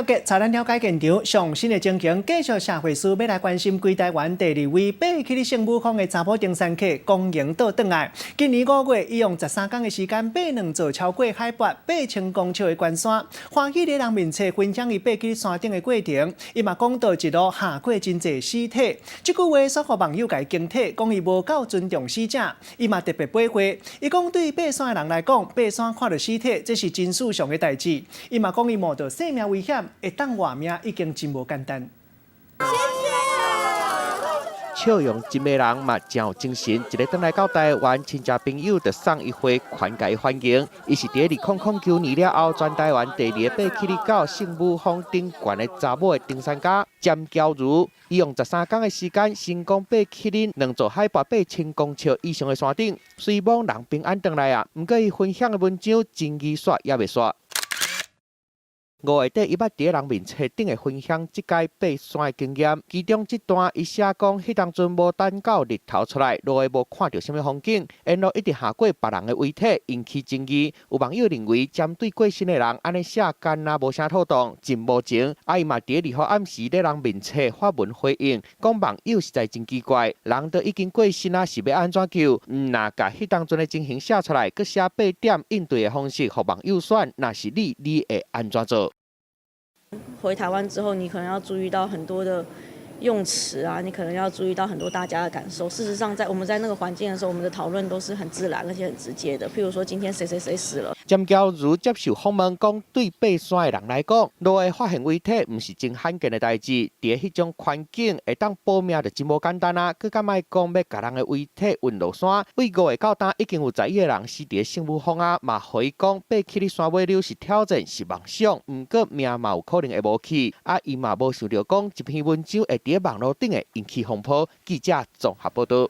繼續咱了解現場上新的情形，繼續社會師欲來關心規台灣第二位爬起咧聖母峰的查某登山客龔瑩倒轉來。今年5月，伊用13工的時間爬兩座超過海拔8000公尺的懸山，歡喜佇人面前分享伊爬起山頂的過程。伊嘛講到一路下過真濟屍體，這句話煞予網友共伊警惕，講伊無夠尊重死者。伊嘛特別回應，伊講對爬山的人來講，爬山看著屍體，這是真事常的代誌。伊嘛講伊冒著生命危險，會當活命已經真無簡單。笑容真迷人嘛，真有精神。一个轉來到台灣，親戚朋友就送伊花，寬共伊歡迎。伊是佇2009年了後，全台灣第二个爬起到聖母峰頂懸的查某的登山家詹嬌如。伊用13工的時間，成功爬起兩座海拔8000公尺以上的山頂。雖罔人平安轉來啊，毋過伊分享的文章爭議煞猶未煞。5月底，伊捌佇人面冊頂會分享這擺爬山的經驗，其中這段伊寫講，彼當陣無等到日頭出來，落下無看著啥物風景，沿路一直下過別人的遺體，引起爭議。有網友認為，針對過身的人按呢寫敢若無啥妥當，真無情。啊，伊嘛佇2號暗時佇人面冊發文回應，講網友實在真奇怪，人都已經過身啊，是欲按怎救？毋若共彼當陣的情形寫出來，閣寫八點應對的方式，予網友選，若是你，你會按怎做？回台灣之後，你可能要注意到很多的用詞啊，你可能要注意到很多大家的感受。事實上，在我們在那個環境的時候，我們的討論都是很自然而且很直接的。譬如說，今天誰誰誰死了。詹嬌如接受訪問講，對爬山的人來講，落下發現遺體毋是真罕見的代誌。佇彼種環境會當保命就真無簡單啊！閣較莫講欲共人的遺體運落山。對5月到今已經有11個人死佇聖母峰啊，嘛予伊講爬起咧山尾溜是挑戰，是夢想，毋過命嘛有可能會無去。啊，伊嘛無想著講這篇文章會佇網路頂會引起風波。記者綜合報導。